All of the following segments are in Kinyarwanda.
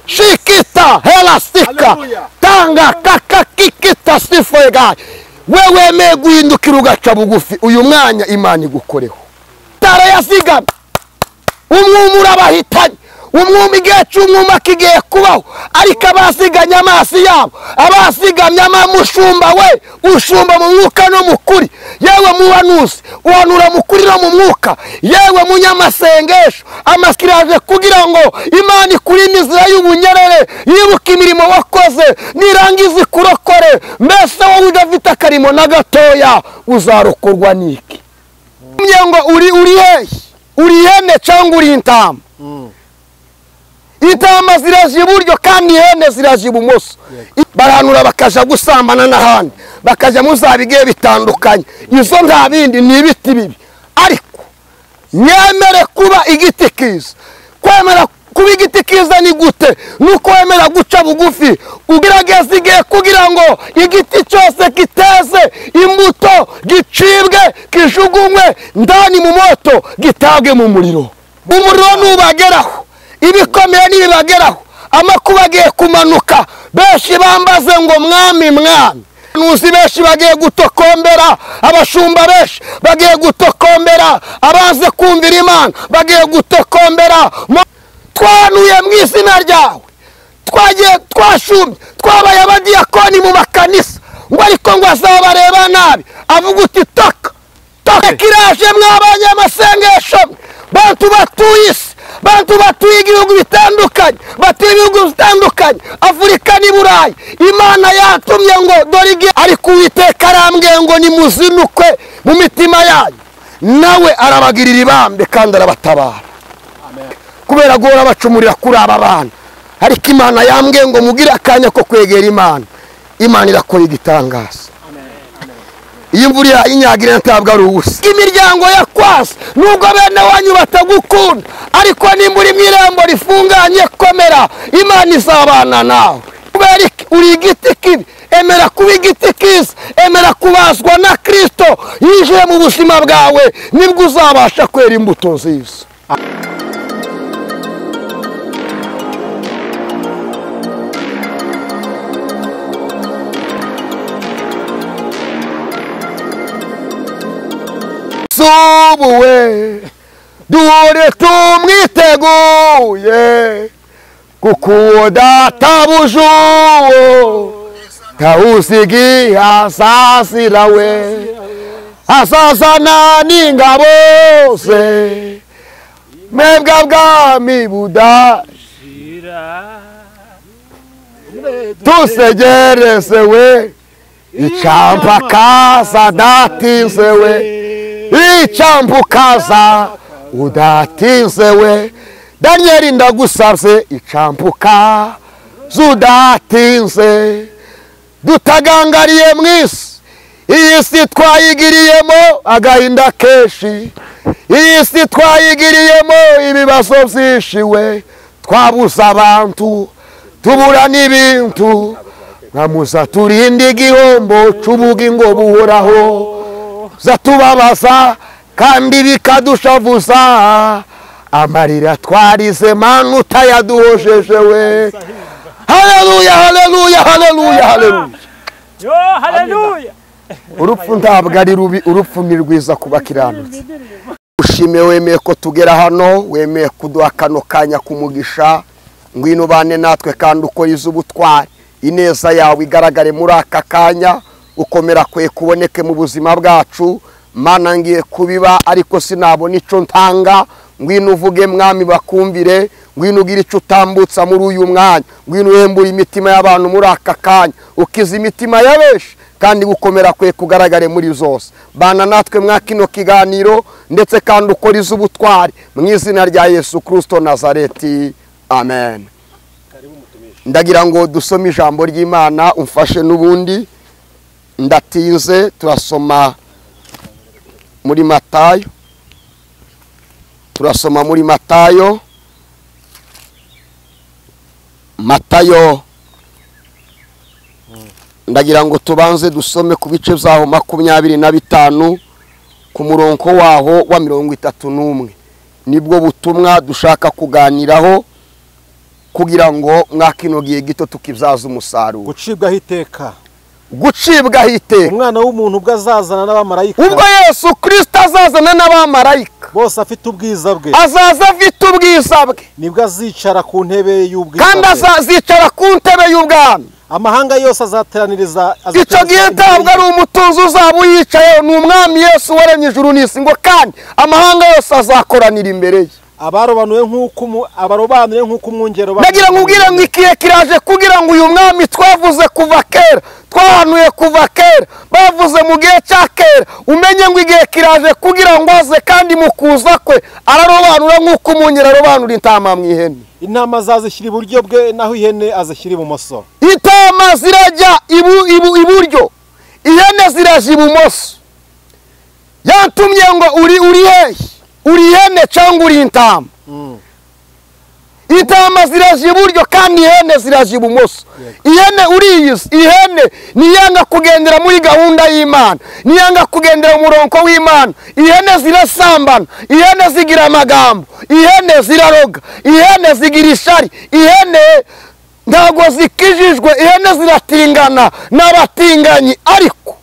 Shikita helastika tanga kaka kikita sifoega. Wewe wemeye guhindukira ugaca bugufi, uyu mwanya Imana igukoreho. Tarayazigamye umwuma urabahitanye, umwuma igihe cy'umwuma kigiye kubaho, ariko abaziganye amaso yabo, abazigamye amamushumba we ushumba mu mwuka no mukuri, yewe muhanuzi uhanura mukuri no mu mwuka, yewe munyamasengesho amaskiraje kugira ngo Imana ikurinde inzira y'ubunyerere, yibuke imirimo wakoze nirangiza ikurokore. Mbese wowe udafite akarimo na gatoya uzarokorwa niki? Ngo uri hehe? Uri ihene cyangwa uri intama? Intama ziraje iburyo kandi ihene ziraje ibumoso. Baranura bakaja gusambana n'ahandi, bakaja muzabige bitandukanye. Izo nta bindi ni ibiti bibi, ariko nyemere kuba igiti kiza. Kwemera kuba igiti kiza ni gute? Nuko wemera guca bugufi, ugerageza igihe kugira ngo igiti cyose kiteze imbuto gicibwe, kijugunywe ndani mu moto, gitabwe mu muriro. Umuriro nubageraho, ibikomeye nibibageraho, amakuba agiye kumanuka. Benshi bambaze ngo mwami mwami. Nuzi benshi bagiye gutokombera, abashumba benshi bagiye gutokombera, abaze kumvira Imana bagiye gutokombera. Twanuye mu izina ryawe, twagiye twashumye, twabaye abadiyakoni mu makanisa, ngo ariko ngo azabareba nabi, avuga uti taka taka. Kiraje mw'abanyamasengesho, bantu batuye isi, bantu batuye ibihugu bitandukanye, batuye ibihugu bitandukanye, Afurika n'i Burayi, Imana yatumye ngo dore igihe, ariko Uwiteka arambwiye ngo nimuzinukwe mu mitima yanyu, nawe arabagirira ibambe kandi arabatabara. Kubera guhora bacumurira kuri aba bana, ariko Imana yambwiye ngo mugire akanya ko kwegera Imana. Imana irakora igitangaza. Iyo imvura inyagira ntabwo ari ubusa. Imiryango ya kwasi nubwo bene wanyu batagukunda, ariko nimba uri mu irembo rifunganye komera, Imana izabana nawe. Kubera uri igiti kibi, emera kuba igiti kiza, emera kubazwa na Kristo yinjiye mu buzima bwawe, nibwo uzabasha kwera imbuto nziza. Subuwe duhore tumwiteguye, kuko uwo databuja uwo tawusigiye azazira we, azazana n'ingabo ze, mwebwe bwami budashira tusegereze we, icampa kaza datinze we, icambukaza udatinze we. Daniel ndagusabye icambuka zudatinze. Dutagangariye mwisi, iyi si twayigiriyemo agahinda kenshi, iyi si twayigiriyemo ibibazo byinshi we, twabuze abantu tubura n'ibintu, nkamuza turinde igihombo c'ubugingo buhoraho, zatubabaza kandi bikadushavuza, amarira twarize Mana utayaduhojeje we. Haleluya, haleluya, haleluya, haleluya. Yo, haleluya. Urupfu ntabwo ari rubi, urupfu ni rwiza kuba kiranutse. Ushime wemeye ko tugera hano, wemeye kuduha kano kanya kumugisha, ngwino bane natwe kandi ukora iz'ubutwari, ineza yawe igaragare muri aka kanya, ukomera kwe kuboneke mu buzima bwacu. Mana ngiye kubiba ariko sinabona ico ntanga, ngwino uvuge mwami bakumvire, ngwino ugira ico utambutsa muri uyu mwanya, ngwino uhembure imitima y'abantu muri aka kanya, ukiza imitima y'abenshi kandi gukomera kwe kugaragare muri zose. Bana natwe mwa kino kiganiro, ndetse kandi ukora iz'ubutwari mu izina rya Yesu Kristo Nazareti, amen. Ndagira ngo dusome ijambo ry'Imana, umfashe n'ubundi ndatinze. Turasoma muri Matayo, turasoma muri Matayo, Matayo. Ndagira ngo tubanze dusome ku bice byaho 25 ku murongo waho wa 31, nibwo butumwa dushaka kuganiraho. kugira ngo mwakino gihe gito tukibyaza umusaruro. Gucibwaho iteka, gucibwaho iteka. Umwana w'umuntu ubwo azazana n'abamarayika, ubwo Yesu Kristo azazana n'abamarayika bose afite ubwiza bwe, azaza afite ubwiza bwe, nibwo azicara ku ntebe y'ubwiza, kandi azazicara ku ntebe y'ubwami. Amahanga yose azateraniriza. Icyo gihe ntabwo ari umutunzi uzaba uyicayeho, ni umwami Yesu waremye ijuru n'isi, ngo kandi amahanga yose azakoranira imbere ye. Abarobanuye nk'uko abarobanuye nk'uko umwungero. Ndagira ngo ubwire ngo ikihe kiraje kugira ngo uyu mwami twavuze kuva kera, twahanuye kuva kera, bavuze mu gihe cya kera, umenye ngo igihe kiraje kugira ngo aze, kandi mu kuza kwe ararobanura nk'uko umwungeri arobanura intama mu ihene. Intama azazishyira iburyo bwe, naho ihene azishyira ibumoso. Intama zirajya iburyo, ihene zirajya ibumoso. Yantumye ngo uri hehe? Uri ihene cyangwa uri intama? Intama zirajya iburyo kandi ihene zirajya ibumoso. Ihene uriyizi, ihene niyanga kugendera muri gahunda y'Imana, niyanga kugendera mu murongo w'Imana. Ihene zirasambana, ihene zigira amagambo, ihene ziraroga, ihene zigira ishari, ihene ntabwo zikijijwe, ihene ziratingana n'abatinganyi. Ariko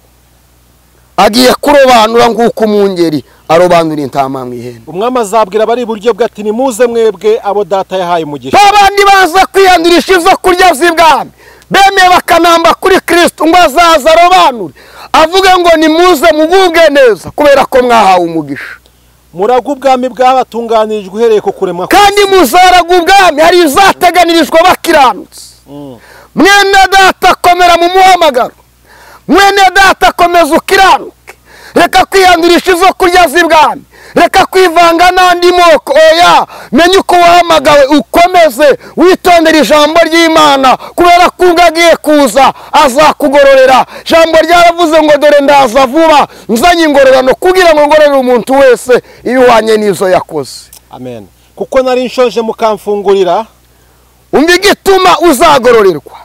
agiye kurobanura nk'uko umwungeri arobanura intama mu ihene. Umwami azabwira abari iburyo bwe ati nimuze mwebwe abo data yahaye umugisha. Babandi baza kwiyandurisha izo kurya z'ibwami, bemeye bakanamba kuri Kristo, ngo azaza arobanure avuge ngo nimuze mugubwe neza kubera ko mwahawe umugisha. Muraga ubwami bwabatunganirijwe uhereye ku kuremwa, kandi muzaraga ubwami hari izateganirijwe abakiranutse. Mwene data komera mu muhamagaro, mwene data komeza ukiranuke, reka kwiyandurisha izo kurya z'ibwami, reka kwivanga n'andi moko. Oya, menye uko wahamagawe, ukomeze witondere ijambo ry'Imana, kubera ko ubwo agiye kuza azakugororera. Ijambo ryaravuze ngo dore ndaza vuba nzanye ingororano kugira ngo ngororere umuntu wese ibihwanye n'izo yakoze. Amen. Kuko nari nshonje mukamfungurira. Umva igituma uzagororerwa.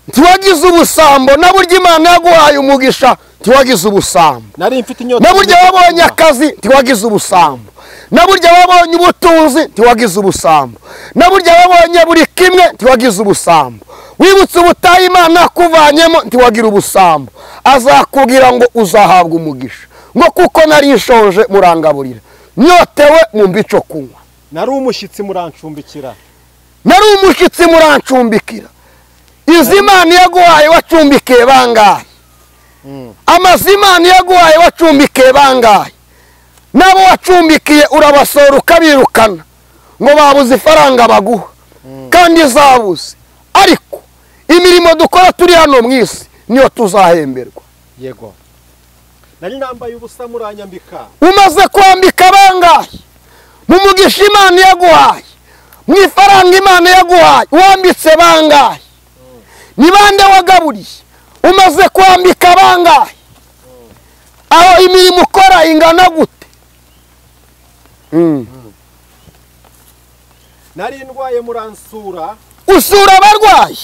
Ntiwagize ubusambo, na burya Imana yaguhaye umugisha ntiwagize ubusambo. Nari mfite inyota, na burya wabonye akazi ntiwagize ubusambo, na burya wabonye ubutunzi ntiwagize ubusambo, na burya wabonye buri kimwe ntiwagize ubusambo. Wibutse ubutayu Imana yakuvanyemo ntiwagira ubusambo. Azakubwira ngo uzahabwa umugisha, ngo kuko nari nshonje murangaburira, nyotewe mumpa icyo kunywa, nari umushyitsi murancumbikira, nari umushyitsi murancumbikira. Izi Imana yaguhaye wacumbikiye bangahe? Amazu Imana yaguhaye wacumbikiye bangahe? Nabo wacumbikiye urabasora ukabirukana ngo babuze ifaranga baguha, kandi zabuze. Ariko imirimo dukora turi hano mu isi niyo tuzahemberwa. Yego. Nari nambaye ubusa muranyambika. Umaze kwambika bangahe? Mu mugisha Imana yaguhaye, mu ifaranga Imana yaguhaye wambitse bangahe? Ni bande wagaburiye? Umaze kwambika bangahe? Aho imirimo ukora ingana gute? Nari ndwaye muransura. Usura abarwayi.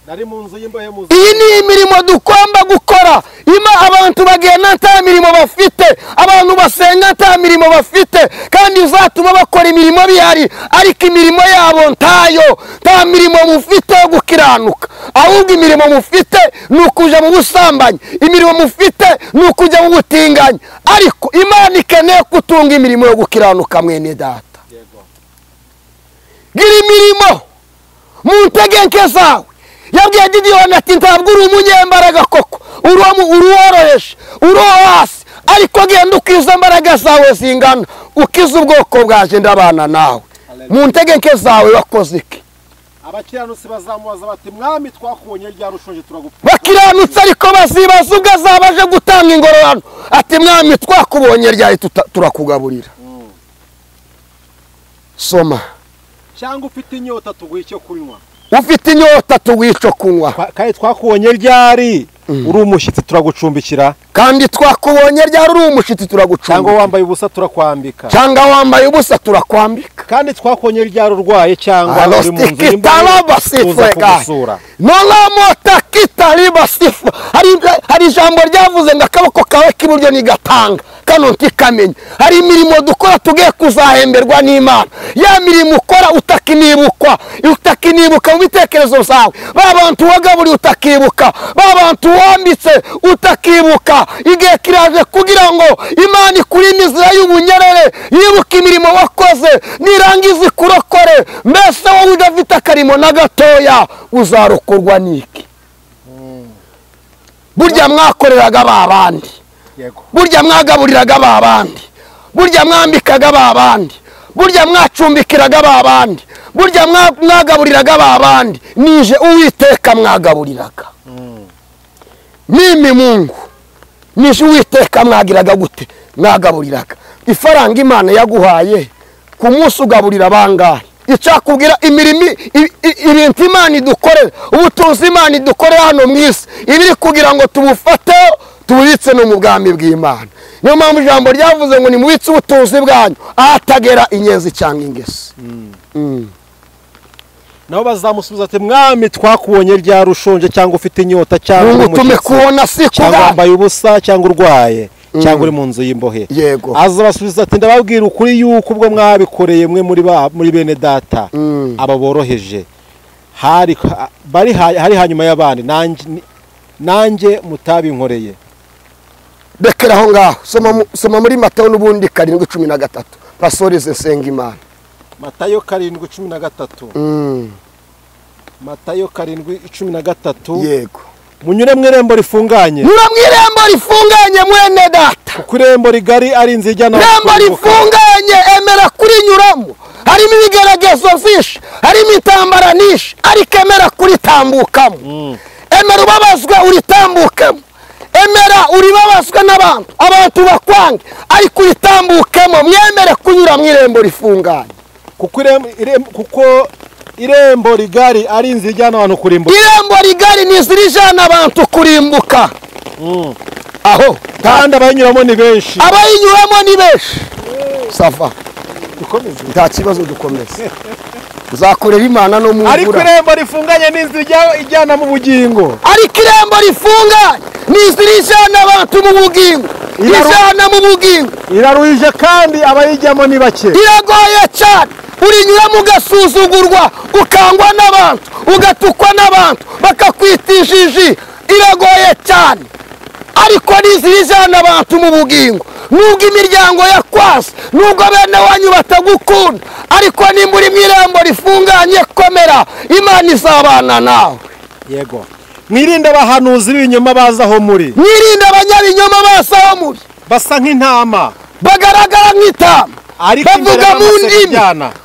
Nari mu nzu y'imbohe mu. Iyi ni imirimo dugomba gukora. Ima abantu bagenda nta mirimo bafite, abantu basenga nta mirimo bafite, kandi izatuma bakora imirimo bihari, ariko imirimo yabo ntayo. Nta mirimo mufite yo gukiranuka, ahubwo imirimo mufite ni ukuja mu busambanyi, imirimo mufite ni ukuja mu butinganyi. Ariko Imana ikeneye kutunga imirimo yo gukiranuka. Mwene data, gira imirimo mu ntege zawe. Yabwiye Gideyoni ati ntabwo uri umunyembaraga koko, uruworoheje, uri hasi, ariko genda ukiza imbaraga zawe zingana, ukiza ubwoko bwaje ndabana nawe. Mu ntege nke zawe wakoze iki? Abakiranutsi bazamubaza bati mwami twakubonye ryari ushonje turagupfa. Bakiranutse ariko bazibaza ubwo azaba aje gutanga ingororano, ati mwami twakubonye ryari turakugaburira. Soma. Cyangwa ufite inyota tuguhe icyo kunywa. Ufite inyota tuguhe icyo kunywa. Kandi twakubonye ryari uri umushyitsi turagucumbikira. Kandi twakubonye ryari uri umushitsi turagucunga, cyangwa wambaye ubusa turakwambika, cyangwa wambaye ubusa turakwambika. Kandi twakubonye ryari urwaye cyangwa uri mu nzu y'imbohe tuza kugusura. Hari ijambo ryavuze ngo akaboko kawe k'iburyo nigatanga kano ntikamenya. Hari imirimo dukora tugiye kuzahemberwa n'Imana. Ya mirimo ukora utakinibukwa, utakinibuka mu bitekerezo byawe, ba bantu wagaburiye utakibuka, ba bantu wambitse utakibuka. Igihe kiraje kugira ngo Imana ikurinde inzira y'ubunyerere, yibuke imirimo wakoze nirangiza ikurokore. Mbese wowe udafite akarimo na gatoya uzarokorwa n'iki? Burya mwakoreraga ba bandi, burya mwagaburiraga ba bandi, burya mwambikaga ba bandi, burya mwacumbikiraga ba bandi, burya mwagaburiraga ba bandi. Nije Uwiteka mwagaburiraga. Mimi Mungu nije Uwiteka mwagiraga gute? Mwagaburiraga. Ifaranga Imana yaguhaye ku munsi ugaburira bangahe? Icyakubwira imirimo ibintu Imana idukorera, ubutunzi Imana idukorera hano mu isi, ibiri kugira ngo tubufate tububitse no mu bwami bw'Imana. Niyo mpamvu ijambo ryavuze ngo nimubitse ubutunzi bwanyu ahatagera inyenzi cyangwa ingese. Nabo bazamusubiza ati mwami twakubonye ryari ushonje cyangwa ufite inyota cyangwa umutume cyangwa wambaye ubusa cyangwa urwaye cyangwa uri mu nzu y'imbohe. Azabasubiza ati ndababwira ukuri yuko ubwo mwabikoreye mwe muri bene data aba boroheje hari hari hanyuma y'abandi nanjye mutabinkoreye. Bekera aho ngaho soma muri Matayo n'ubundi 7:13 pastorize nsenga Imana. Matayo 7:13. Matayo 7:13. Yego. Munyure mu irembo rifunganye. Munyure mu irembo rifunganye mwene data. Kuko irembo rigari ari inzira ijyana irembo rifunganye, emera kurinyuramo. Harimo ibigeragezo byinshi, harimo intambara nyinshi, ariko emera kuritambukamo. Emera ubabazwe uritambukemo. Emera uribabazwe n'abantu, abantu bakwange, ariko uritambukemo. Mwemere kunyura mu irembo rifunganye. Kuko irembo rigari ari inzira ijyana abantu kurimbuka. Irembo rigari ni inzira ijyana abantu kurimbuka. Aho kandi abayinyuramo ni benshi. Abayinyuramo ni benshi. Safa dukomeze, nta kibazo, dukomeze. Uzakorera Imana no mu mvura. Ariko irembo rifunganye ni inzira ijyana mu bugingo. Ariko irembo rifunganye ni inzira ijyana abantu mu bugingo. Ijyana mu bugingo. Iraruhije kandi abayijyamo ni bake. Iragoye cyane. Urinyuramo ugasuzugurwa, ukangwa n'abantu, ugatukwa n'abantu, bakakwita injiji. Iragoye cyane. Ariko n'inzira ijyana abantu mu bugingo. Nubwo imiryango yakwase, nubwo bene wanyu batagukunda, ariko nimba uri mu irembo rifunganye komera, Imana izabana nawe. Yego. Mwirinde abahanuzi b'ibinyoma baza aho muri. Mwirinde abanyabinyoma baza aho muri. Basa nk'intama, bagaragara nk'intama, bavuga mu ndimi,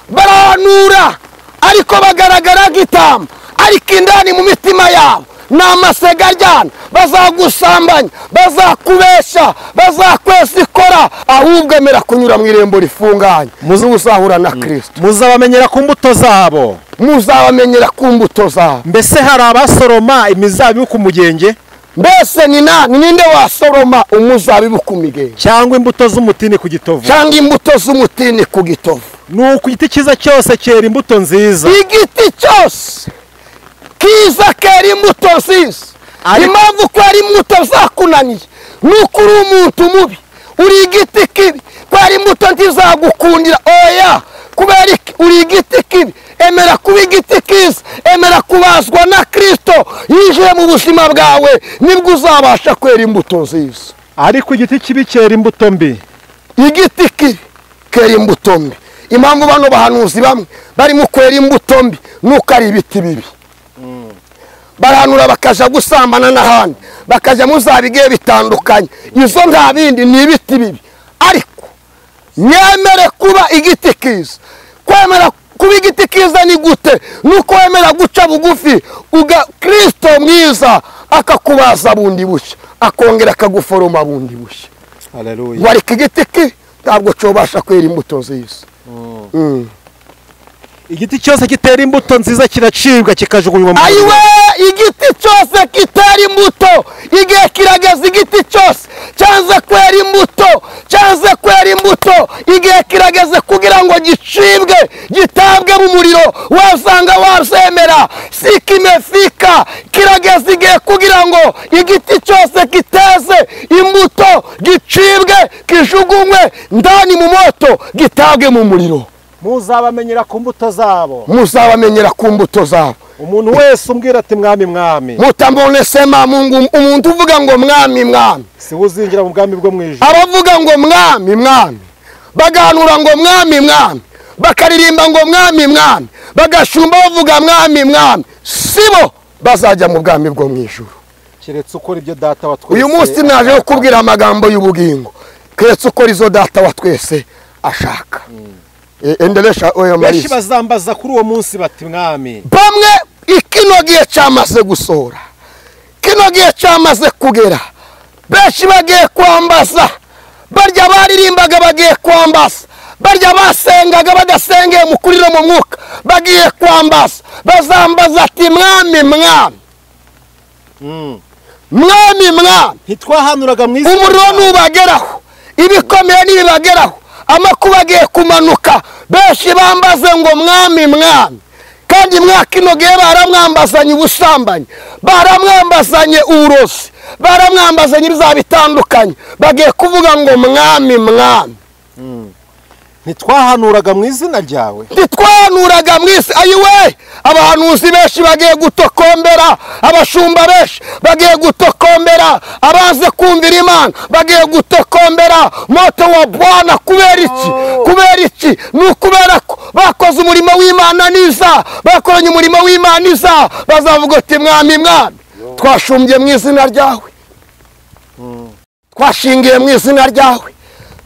barahanura, ariko bagaragara nk'intama, ariko indani mu mitima yabo ni amasega aryana. Bazagusambanya, bazakubesha, bazakwesa ikora. Ahubwo emera kunyura mu irembo rifunganye, muzahura na Kristo. Muzabamenyera ku mbuto zabo. Muzabamenyera ku mbuto zabo. Mbese hari abasoroma imizabibu ku mugenge? Mbese ni ninde wasoroma umuzabibu ku migenge? Cyangwa imbuto z'umutini ku gitovu? Cyangwa imbuto z'umutini ku gitovu. Nuko igiti cyiza cyose cyera imbuto nziza. Igiti cyose kiza kera imbuto nziza. Impamvu ko ari imbuto zakunaniye nuko uri umuntu mubi, uri igiti kibi, ko ari imbuto ntizagukundira. Oya, kubera uri igiti kibi. Emera kuba igiti kiza, emera kubazwa na Kristo yinjiye mu buzima bwawe, nibwo uzabasha kwera imbuto nziza. Ariko igiti kibi cyera imbuto mbi. Igiti kibi kera imbuto mbi. Impamvu bano bahanuzi bamwe barimo kwera imbuto mbi nuko ari ibiti bibi. Barahanura bakaja gusambana n'ahandi, bakaja mu za bigiye bitandukanye. Izo nta bindi ni ibiti bibi. Ariko mwemere kuba igiti kiza. Kwemera kuba igiti kiza ni gute? Nuko wemera guca bugufi uga Kristo mwiza akakubaza bundi bushya, akongera akaguforoma bundi bushya. Haleluya. Warika igiti kibi ntabwo cobasha kwera imbuto nziza. Igiti cyose kitera imbuto nziza kiracibwa kikajugunywa mu muriro. Ayiwe, igiti cyose kitera imbuto, igihe kirageze igiti cyose cyanze kwera imbuto, cyanze kwera imbuto, igihe kirageze kugira ngo gicibwe gitabwe mu muriro. Wasanga wazemera sikimefika, kirageze igihe kugira ngo igiti cyose kiteze imbuto gicibwe kijugunywe ndani mu moto gitabwe mu muriro. Muzabamenyera ku mbuto zabo. Muzabamenyera ku mbuto zabo. Umuntu wese umbwira ati mwami mwami, mutambone sema Mungu, umuntu uvuga ngo mwami mwami si uzinjira mu bwami bwo mu ijuru. Abavuga ngo mwami mwami, baganura ngo mwami mwami, bakaririmba ngo mwami mwami, bagashumba bavuga mwami mwami, sibo bazajya mu bwami bwo mu ijuru. Keretse ukora ibyo data wa twese. Uyu munsi naje kukubwira amagambo y'ubugingo. Keretse ukora izo data wa twese ashaka. Endelesha oyo Benshi bazambaza kuri uwo munsi bati mwami. Bamwe ikino gihe cyamaze gusohora, kino gihe cyamaze kugera, benshi bagiye kwambaza. Barya baririmbaga bagiye kwambaza, barya basengaga badasengeye mu kuri no mu mwuka bagiye kwambaza. Bazambaza ati mwami mwami, mwami mwami, ntitwahanuraga mu izina. Umuriro nubageraho, ibikomeye nibibageraho, amakuba agiye kumanuka, benshi bambaze ngo mwami mwami. Kandi mwakino gihe baramwambazanye ubusambanyi, baramwambazanye uburozi, baramwambazanye ibyaha bitandukanye, bagiye kuvuga ngo mwami mwami. Ntitwahanuraga mu izina ryawe. Ntitwahanuraga mu isi. Ayiwe, abahanuzi benshi bagiye gutokombera, abashumba benshi bagiye gutokombera, abaze kumvira Imana bagiye gutokombera moto wa Bwana. Kubera iki? Kubera iki? Ni ukubera ko bakoze umurimo w'Imana neza, bakoranye umurimo w'Imana neza, bazavuga ati mwami mwami, twashumbye mu izina ryawe, twashingiye mu izina ryawe,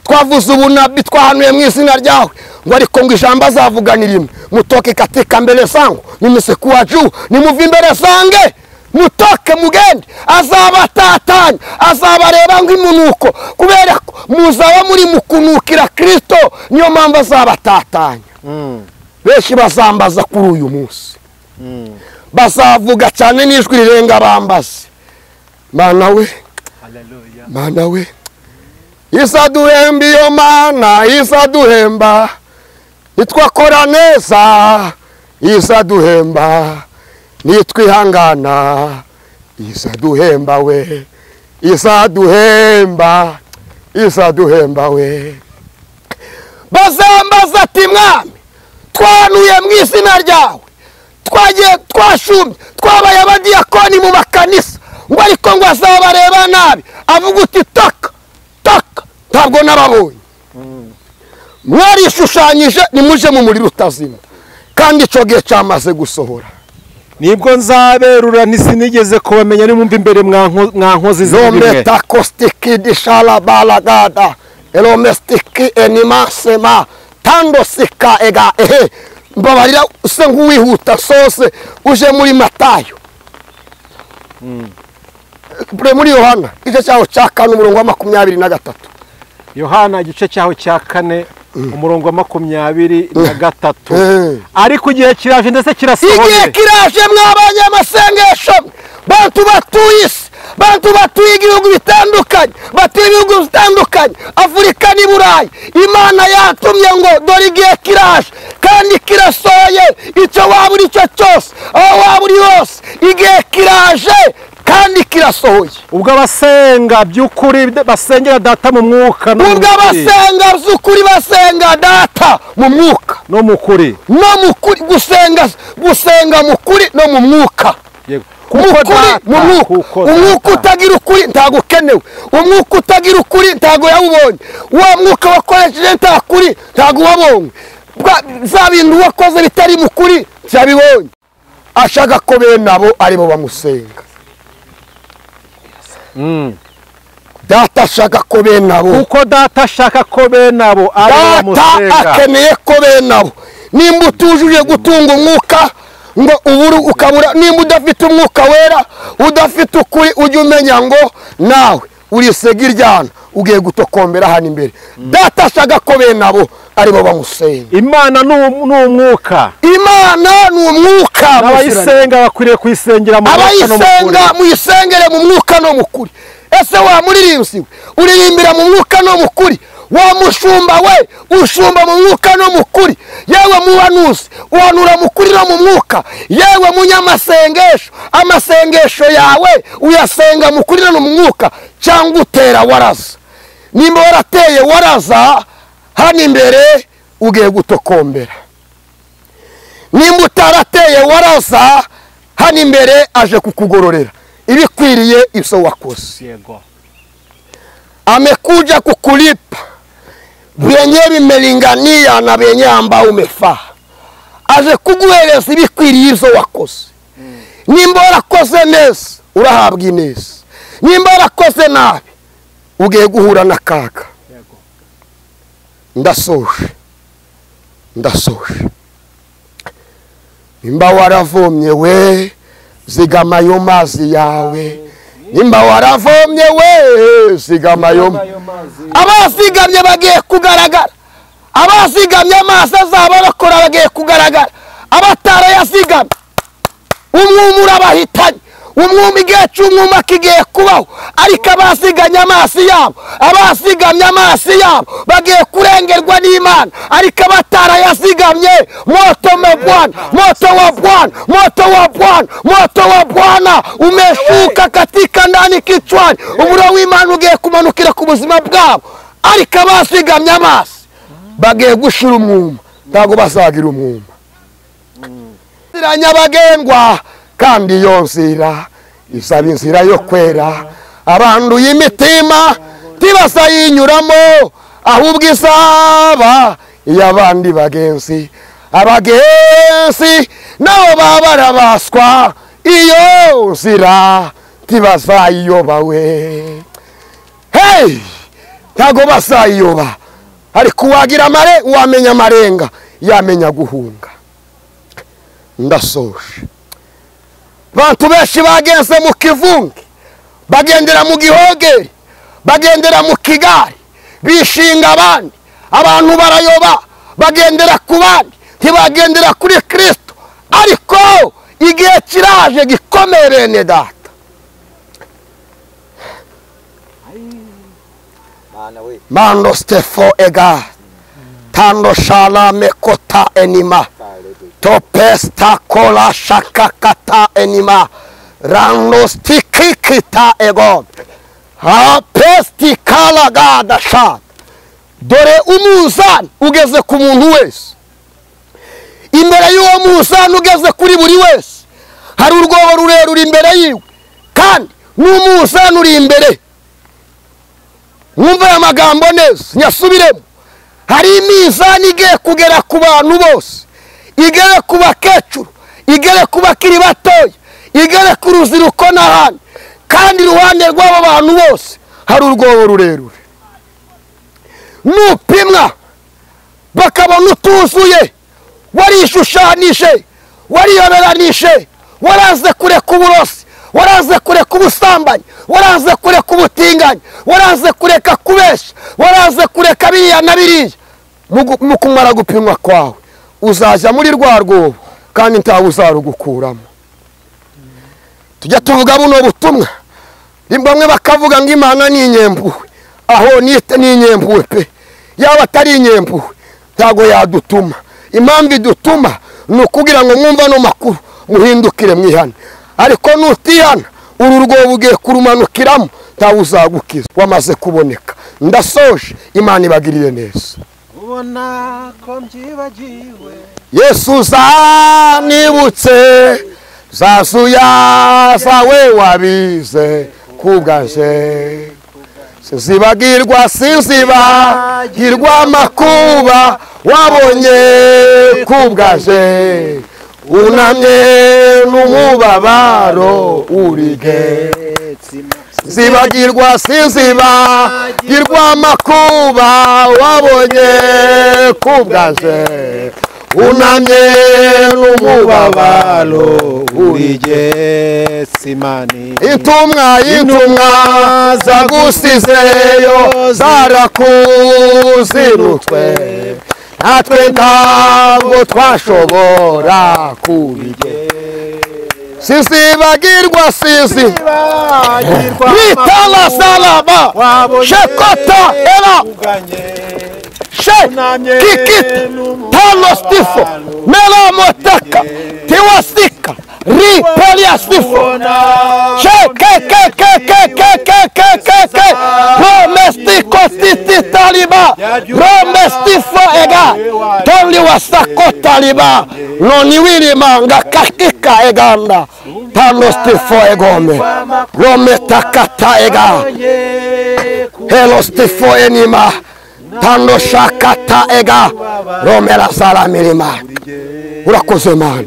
twavuze ubunabi, twahanuye mu izina ryawe. Ngo ariko ngo ijambo azavuganira imwe, mutoke katika mbele zangu nimesikuwa juu, nimuve imbere zange mutoke mugende. Azabatatanya, azabareba nk'imunuko, kubera ko muzaba muri mukunukira Kristo. Niyo mpamvu azabatatanya. Benshi bazambaza kuri uyu munsi, bazavuga cyane n'ijwi rirenga bambaze. Mana we, Mana we, izaduhemba iyo Mana, izaduhemba nitwakora neza, izaduhemba nitwihangana, izaduhemba we, izaduhemba, izaduhemba we. Bazambaza ati mwami, twanuye mu izina ryawe, twagiye twashumbye, twabaye abadiyakoni mu makanisa. Ngo ariko ngo azabareba nabi, avuga uti taka taka, ntabwo nababonye. Mwarishushanyije, nimuje mu muriro utazima. Kandi ico gihe cyamaze gusohora. Nibwo nzaberura ntisinigeze kubamenya, nimumva imbere mwankozi z'ibimwe. Zometa kostiki dishala balagada elomestiki enimasema tando sika ega ehe. Mbabarira use nk'uwihuta sose uje muri Matayo, muri Yohana igice cyaho cya 4 umurongo wa 23. Yohana igice cyaho cya 4 umurongo wa 23. Ariko igihe kiraje ndetse kirasohoye. Igihe kiraje mw'abanyamasengesho, bantu batuye isi, bantu batuye ibihugu bitandukanye, batuye ibihugu bitandukanye, Afurika n'i Burayi, Imana yatumye ngo dore igihe kiraje kandi kirasohoye. Icyo waba uri cyo cyose, aho waba uri hose, igihe kiraje kandi kirasohoye. Ubwo abasenga by'ukuri basengera data mu mwuka no mu Ubwo abasenga by'ukuri basenga data mu mwuka no mu kuri, no mu kuri, gusenga, gusenga mu kuri no mu mwuka. Yego, mu mwuka. Umwuka utagira ukuri ntago ukenewe, umwuka utagira ukuri ntago yawubonye. Wa mwuka wakoresheje nta kuri ntago wabonye, za bintu wakoze bitari mu kuri cyabibonye. Ashaka ko bene abo aribo bamusenga. Data ashaka ko bene abo, kuko data ashaka ko bene abo ari bamusenga. Data akeneye ko bene abo. Nimba utujuje gutunga umwuka ngo uburu ukabura, nimba udafite umwuka wera, udafite ukuri, ujye umenya ngo nawe urisega iryana, ugiye gutokombera hano imbere. Data ashaka ko bene abo aribo bamusenga. Imana ni umwuka. Imana ni umwuka. Abayisenga bakwiriye kuyisengera mu mwuka no mu kuri. Abayisenga muyisengere mu mwuka no mu kuri. Ese wa muririmbyi we uririmbira mu mwuka no mu kuri? Wa mushumba we ushumba mu mwuka no mu kuri? Yewe muhanuzi uhanura mu kuri no mu mwuka? Yewe munyamasengesho, amasengesho yawe uyasenga mu kuri no mu mwuka cyangwa utera waraza? Nimba warateye waraza, hano imbere ugiye gutokombera. Nimba utarateye waraza, hano imbere aje kukugororera ibikwiriye ibyo wakoze. Yego. Amekuja kukulipa vyenye vimelingania na vyenye ambao umefaa. Aje kuguhereza ibikwiriye ibyo wakoze. Nimba warakoze neza urahabwa ineza, nimba warakoze nabi ugiye guhura n'akaga. Ndasoje, ndasoje. Nimba waravomye we zigama ayo mazi yawe. Nimba waravomye we zigama ayo. Abazigamye bagiye kugaragara. Abazigamye amazi azabarokora bagiye kugaragara. Abatarayazigamye umwuma urabahitanye. Umwuma igihe cy'umwuma kigiye kubaho, ariko abazigamye amazi yabo, abazigamye amazi yabo bagiye kurengerwa n'Imana. Ariko abatarayazigamye, moto wa Bwana, moto wa Bwana, moto wa Bwana, moto wa Bwana umeshuka katika ndani kichwani. Umuriro w'Imana ugiye kumanukira ku buzima bwabo. Ariko abazigamye amazi bagiye gushira umwuma, ntabwo bazagira umwuma. Inzira nyabagendwa kandi iyo nzira izaba inzira yo kwera. Abanduye imitima ntibazayinyuramo, ahubwo izaba iy'abandi bagenzi. Abagenzi nabo baba barabaswa, iyo nzira ntibazayiyoba we. Hey! Ntabwo bazayiyoba. Ariko uwagira amare, uwamenya amarenga yamenya guhunga. Ndasoje. Bantu benshi bagenze mu kivunge, bagendera mu gihogeri, bagendera mu kigari, bishinga abandi. Abantu barayoba, bagendera ku bandi, ntibagendera kuri Kristo. Ariko igihe kiraje gikomeye bene data. Mando stefo ega tando shala mekota enima topesta kola shakakata enima rando stikikita ego hapesti kalagada shat. Dore umunzani ugeze ku muntu wese. Imbere y'uwo munzani ugeze kuri buri wese hari urwobo rurerure imbere yiwe, kandi n'umunzani uri imbere. Mwumve aya magambo neza, nyasubiremo. Hari imizani igiye kugera ku bantu bose, igere ku bakecuru, igere ku bakiri batoya, igere ku rubyiruko n'ahandi. Kandi iruhande rw'abo bantu bose hari urwobo rurerure. Nupimwa bakabona utuzuye, warishushanije, wariyoberanije, waraze kureka uburosi, waraze kureka ubusambanyi, waraze kureka ubutinganyi, waraze kureka kubesha, waraze kureka biriya na biriya. Mu kumara gupimwa kwawe uzajya muri rwa rwobo kandi ntawe uzarugukuramo. Tujya tuvuga buno butumwa, bamwe bakavuga ngo Imana ni inyempuhwe. Aho ni inyempuhwe pe. Yaba atari inyempuhwe ntago yadutuma. Impamvu idutuma ni ukugira ngo mwumva no makuru muhindukire mwihane. Ariko nutihana uru rwobo ugiye kurumanukiramo ntawe uzagukiza, wamaze kuboneka. Ndasoje, Imana ibagirire neza. Ubona ko mbyibagiwe Yesu zanibutse zasuya zawe wabize kubwaje. Sinzibagirwa, sinzibagirwa amakuba wabonye kubwaje. Unamye n'umubabaro urige. Sinzibagirwa, sinzibagirwa amakuba wabonye kubwaje. Unamye n'umubabaro urige simani. Intumwa, intumwa zagusizeyo zarakuzinutswe, Natwe ntabwo twashobora kubigera. Sizibagirwa sizi Ritala salama Shekota ela She kikit Talostifo Melamotaka Tiwasika Ripeliastifo She ke ke ke ke ke ke ke ke ke Romestiko titi taliba Romestifo ega Toliwasako taliba Noniwirimanga kakika eganda Talostifo egome Rometakata ega Helostifo enima Tando shakata ega Romela sala mirima. Urakoze Mana.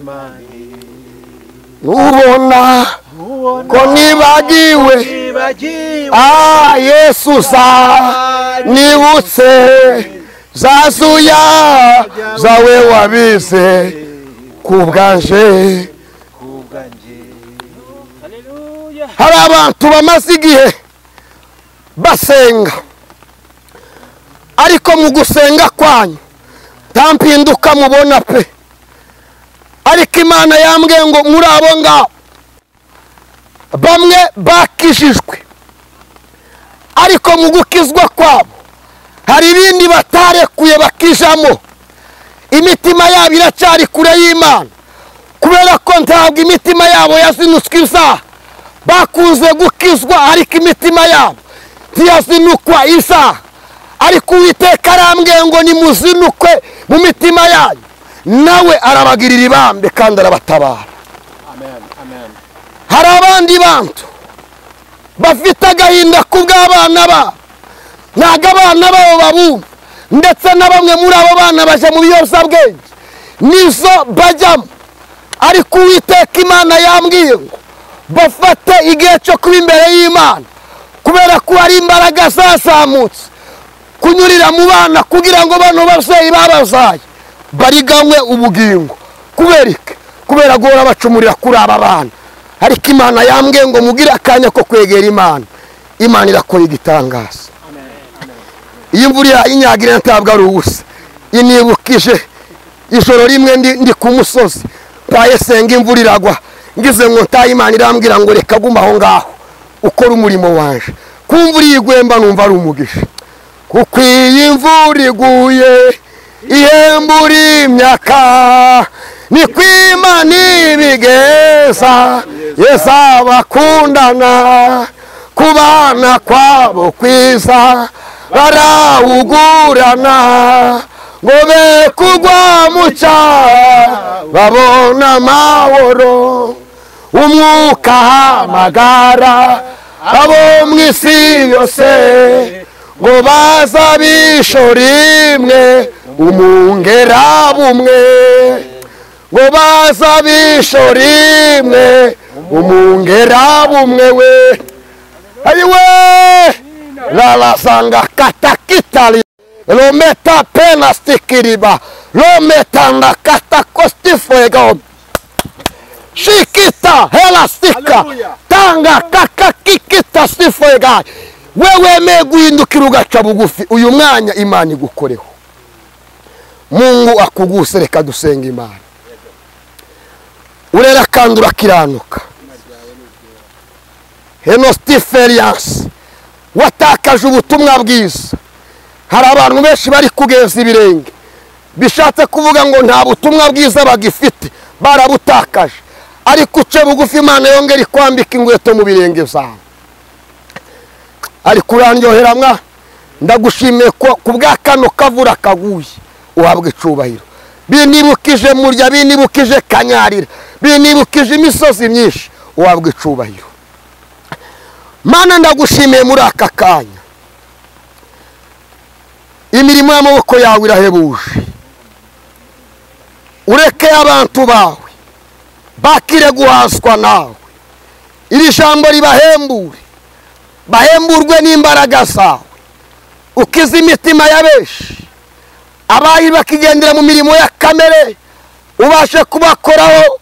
Nubona ko nibagiwe ah Yesu sa nibutse zazuya zawe wabize kubwanje. Hari abantu bamaze igihe basenga, ariko mu gusenga kwanyu nta mpinduka mubona pe. Ariko Imana yambwiye ngo muri abo ngabo bamwe bakijijwe, ariko mu gukizwa kwabo hari ibindi batarekuye bakijamo. Imitima yabo iracyari kure y'Imana, kubera ko ntabwo imitima yabo yazinutswe izaha. Bakunze gukizwa ariko imitima yabo ntiyazinukwa izaha. Ariko Uwiteka arambwiye ngo nimuzinukwe mu mitima yanyu, nawe arabagirira ibambe kandi arabatabara. Amen, amen. Hari abandi bantu bafite agahinda kubw'abana babo, ntabwo abana babo babumva, ndetse na bamwe muri abo bana baje mu biyobyabwenge nizo bajyamo. Ariko Uwiteka Imana yambwiye ngo bafate igihe cyo kuba imbere y'Imana, kubera ko hari imbaraga zazamutse kunyurira mu bana kugira ngo bano babyeyi babazaye bariganywe ubugingo. Kubera iki? Kubera guhora bacumurira kuri aba bana. Ariko Imana yambwiye ngo mugire akanya ko kwegera Imana. Imana irakora igitangaza. Iyi mvura inyagira ntabwo ari ubusa. Inibukije ijoro rimwe ndi ku musozi mpaye senga imvura iragwa, ngize ngo ntaye, Imana irambwira ngo reka guma aho ngaho ukora umurimo wanje. Kumvura igwemba numva ari umugisha, kuko iyi mvura iguye ihembura imyaka, ni kwimana ibigeza Yesu abakundana, kubana kwabo kwiza barawugurana, ngo be kugwa mu cyaha babona amahoro. Umwuka ahamagara abo mu isi yose ngo baza bisho rimwe umungera bumwe, ngo baza bisho rimwe umungera bumwe we ayiwe lalasanga katakitali lometa penastikiriba lometanda katakostifego shikita helastika tanga kakakikita stifega. Wewe wemeye guhindukira ugaca bugufi, uyu mwanya Imana igukoreho. Mungu akuguse. Reka dusenga Imana. Urera kandi urakiranuka. Henostiferians watakaje ubutumwa bwiza. Hari abantu benshi bari kugeza ibirenge, bishatse kuvuga ngo nta butumwa bwiza bagifite, barabutakaje. Ariko uce bugufi, Imana yongera ikwambika inkweto mu birenge byawe. Ariko urandyohera mwa, ndagushimiye ko kubwa kano kavura kaguye uhabwe icubahiro. Binibukije murya, binibukije kanyarira, binibukije imisozi myinshi, uhabwe icubahiro. Mana ndagushimiye muri aka kanya, imirimo y'amaboko yawe irahebuje. Ureke abantu bawe bakire guhazwa nawe, iri jambo ribahembure, bahemburwe n'imbaraga zawe. Ukize imitima ya benshi abari bakigendera mu mirimo ya kamere, ubashe kubakoraho.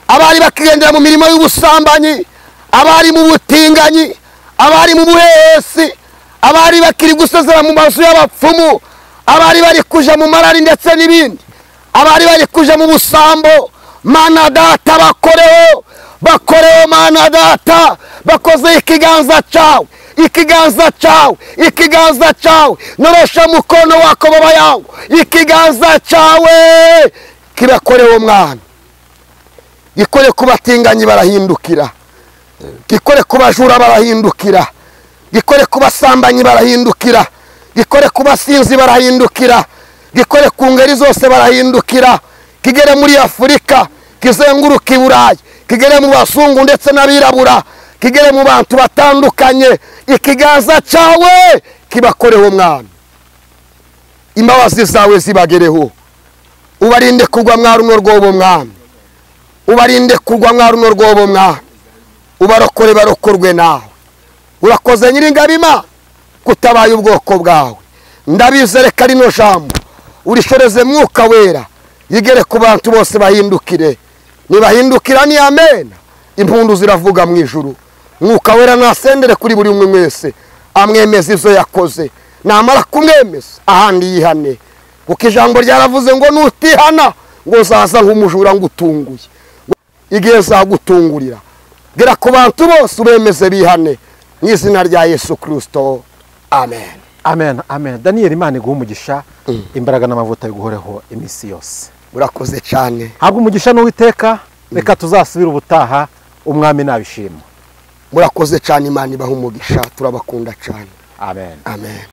Abari bakigendera mu mirimo y'ubusambanyi, abari mu butinganyi, abari mu buhehesi, abari bakiri gusezera mu mazu y'abapfumu, Abari bari kuja mu marari ndetse n'ibindi, abari bari kuja mu busambo, Mana data bakoreho, bakoreho Mana data, bakoze ikiganza cyawe, ikiganza cyawe, ikiganza cyawe, norosha mukono wako baba yangu, ikiganza cyawe kibakoreho mwana. Gikore ku batinganyi barahindukira, gikore ku bajura barahindukira, gikore ku basambanyi barahindukira, gikore ku basinzi barahindukira, gikore ku ngeri zose barahindukira, kigere muri Afurika, kizenguruka i Burayi, kigere mu bazungu ndetse n'abirabura, kigere mu bantu batandukanye, ikiganza cyawe kibakoreho mwana. Imbabazi zawe zibagereho, ubarinde kugwa mwa runo rwobo mwana, ubarinde kugwa mwa runo rwobo mwana, ubarokore barokorwe nawe. Urakoze Nyiringabima kutabaye ubwoko bwawe. Ndabizereka rino jambo urishoreze Mwuka Wera, yigere ku bantu bose bahindukire. Nibahindukira ni amen, impundu ziravuga mu ijuru. Mwuka Wera nasendere kuri buri umwe wese, amwemeza izo yakoze, namara kumwemeza ahandi yihane, kuko ijambo ryaravuze ngo nutihana ngo zaza nk'umujura ngutunguye, igihe zagutungurira. Gera ku bantu bose ubemeze bihane mu izina rya Yesu Kristo, amen. Amen, amen. Daniel, Imana iguhe umugisha, imbaraga n'amavuta biguhoreho iminsi yose. Urakoze cyane. Habwa umugisha n'Uwiteka, reka tuzasubira ubutaha umwami nabishima. Murakoze cyane, Imana ibahe umugisha, turabakunda cyane. Amen. Amen.